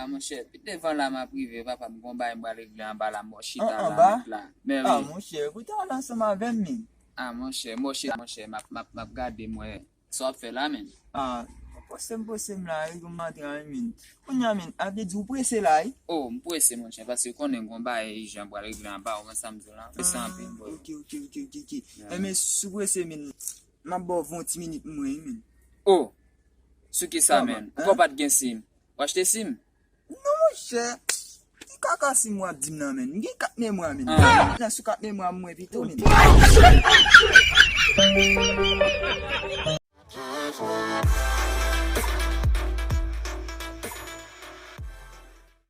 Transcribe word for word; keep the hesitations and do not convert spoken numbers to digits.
Monchè, pi devan la m ap rive, papa, m gon bagay m pral regle anba la, m chita la, anba? Mèt la. Men wi. Ah, monchè, kote w al ansanm avè m, men? Ah, monchè, monchè, monchè, m ap, m ap, m ap gade, m wè sa w ap fè la, men. Ah, poste m, poste m la, wi, gon matra, wi, men. Kounye a, men, a vle di ou prese la, wi? Oh, m prese, monchè, paske konnen gon bagay ijan m pral regle anba, ou konn sa m di w la? Prese anpil, bro. Ok, ok, ok, ok, ok. Yeah, men, si w prese, men, m ap ba w yon ti minit mwen, wi, men. Oh, sou ki sa, men? Ou pa t gen sim? Ou achte sim? Non, monchè. Ki kaka sim w ap di m nan, men? M gen kat memwa, men. Ah. Nan sou kat memwa mwen pito, men.